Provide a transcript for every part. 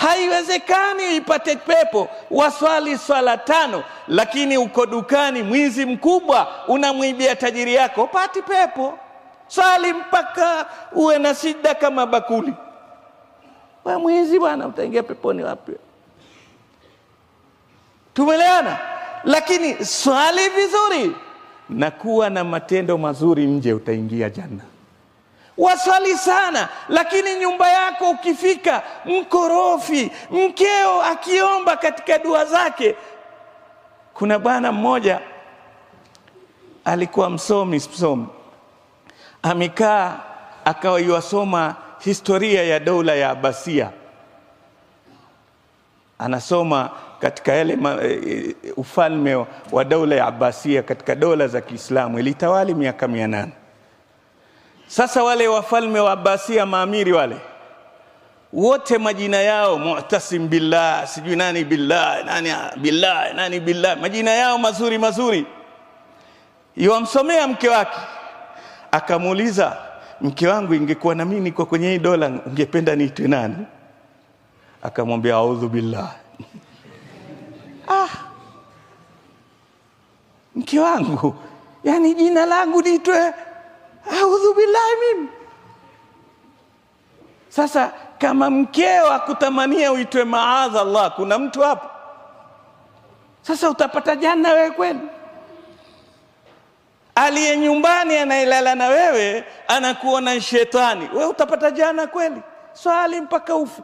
Haiwezekani ipate pepo waswali swala 5, lakini uko dukani mwizi mkubwa unamwibia tajiri yako, pati pepo. Swali mpaka uwe na sida kama bakuli. Wewe mwizi bwana, utaingia peponi wapi? Tumeleana? Lakini swali vizuri na kuwa na matendo mazuri nje, utaingia janna. Waswali sana, lakini nyumba yako ukifika mkorofi, mkeo akiomba katika dua zake. Kuna bwana mmoja alikuwa msomi, amekaa akawa yuasoma historia ya dola ya Abasia. Anasoma katika yale ufalme wa dola ya Abasia, katika dola za Kiislamu ilitawali miaka 800. Sasa wale wafalme wa Abasia, maamiri wale wote majina yao Mu'tasim billah, sijui nani billah, nani billah, nani billah, majina yao mazuri mazuri. Yuamsomea mke wake, akamuuliza, mke wangu, ingekuwa na mimi niko kwenye hii dola ungependa niitwe nani? Akamwambia audhu billah. Ah, mke wangu, yani jina langu niitwe audhu billahi mimi? Sasa kama mkeo akutamania uitwe maadha Allah, kuna mtu hapo? Sasa utapata janna wewe kweli? Aliye nyumbani anayelala na wewe anakuona shetani, wewe utapata janna kweli? Swali mpaka ufe.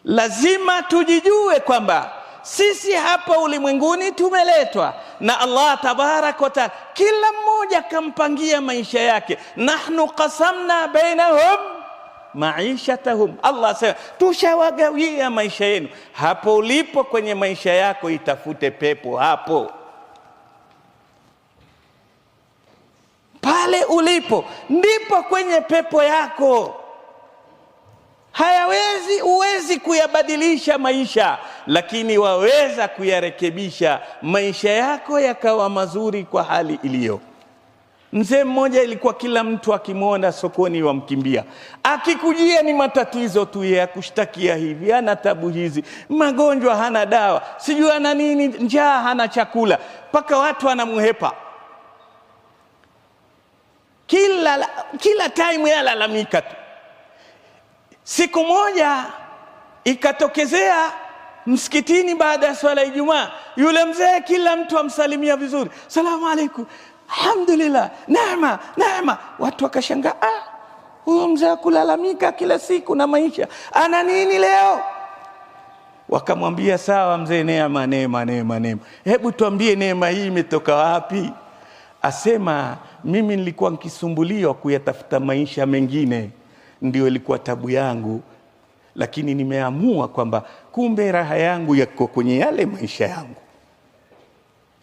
Lazima tujijue kwamba sisi hapa ulimwenguni tumeletwa na Allah tabarak wa taala, kila mmoja kampangia maisha yake. Nahnu qasamna bainahum maishatahum, Allah asema tushawagawia maisha yenu. Hapo ulipo kwenye maisha yako itafute pepo hapo. Pale ulipo ndipo kwenye pepo yako. Hayawezi, uwezi kuyabadilisha maisha, lakini waweza kuyarekebisha maisha yako yakawa mazuri kwa hali iliyo. Mzee mmoja ilikuwa kila mtu akimwona sokoni wamkimbia, akikujia ni matatizo tu ya kushtakia hivi, ana tabu hizi, magonjwa hana dawa, sijui ana nini, njaa hana chakula, mpaka watu wanamhepa. Kila time yalalamika tu. Siku moja ikatokezea msikitini baada ya swala ya Ijumaa, yule mzee kila mtu amsalimia vizuri, salamu alaikum, alhamdulillah, neema neema. Watu wakashangaa, ah, huyu mzee kulalamika kila siku na maisha, ana nini leo? Wakamwambia, sawa mzee, neema neema neema neema, hebu tuambie neema hii imetoka wapi? Asema, mimi nilikuwa nikisumbuliwa kuyatafuta maisha mengine, ndio ilikuwa tabu yangu, lakini nimeamua kwamba kumbe raha yangu yako kwenye yale maisha yangu.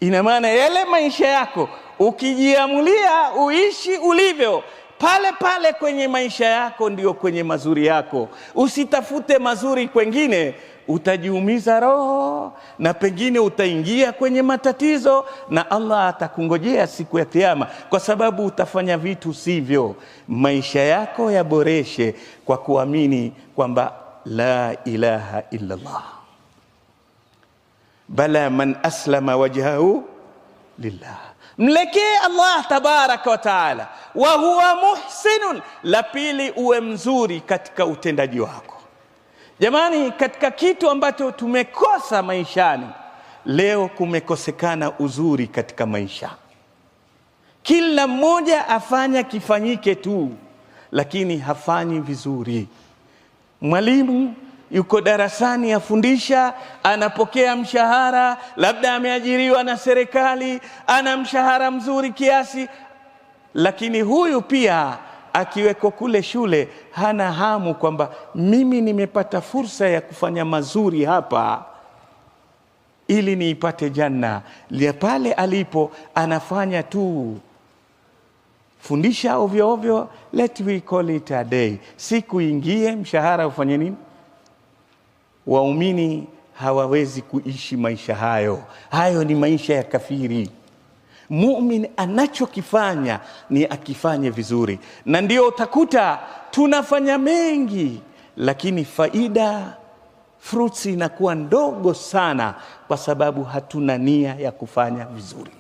Ina maana yale maisha yako ukijiamulia uishi ulivyo pale pale kwenye maisha yako, ndio kwenye mazuri yako. Usitafute mazuri kwengine, utajiumiza roho na pengine utaingia kwenye matatizo, na Allah atakungojea siku ya Kiyama, kwa sababu utafanya vitu sivyo. Maisha yako yaboreshe kwa kuamini kwamba la ilaha illa Allah, bala man aslama wajhahu lillah, mlekee Allah tabaraka wa taala, wa huwa muhsinun. La pili, uwe mzuri katika utendaji wako. Jamani, katika kitu ambacho tumekosa maishani leo, kumekosekana uzuri katika maisha. Kila mmoja afanya kifanyike tu, lakini hafanyi vizuri. Mwalimu yuko darasani afundisha, anapokea mshahara, labda ameajiriwa na serikali, ana mshahara mzuri kiasi, lakini huyu pia akiweko kule shule hana hamu kwamba mimi nimepata fursa ya kufanya mazuri hapa ili niipate janna. Pale alipo anafanya tu fundisha ovyo ovyo, let we call it a day. Siku ingie mshahara ufanye nini? Waumini hawawezi kuishi maisha hayo. Hayo ni maisha ya kafiri. Muumini anachokifanya ni akifanye vizuri, na ndio utakuta tunafanya mengi lakini faida fruits inakuwa ndogo sana, kwa sababu hatuna nia ya kufanya vizuri.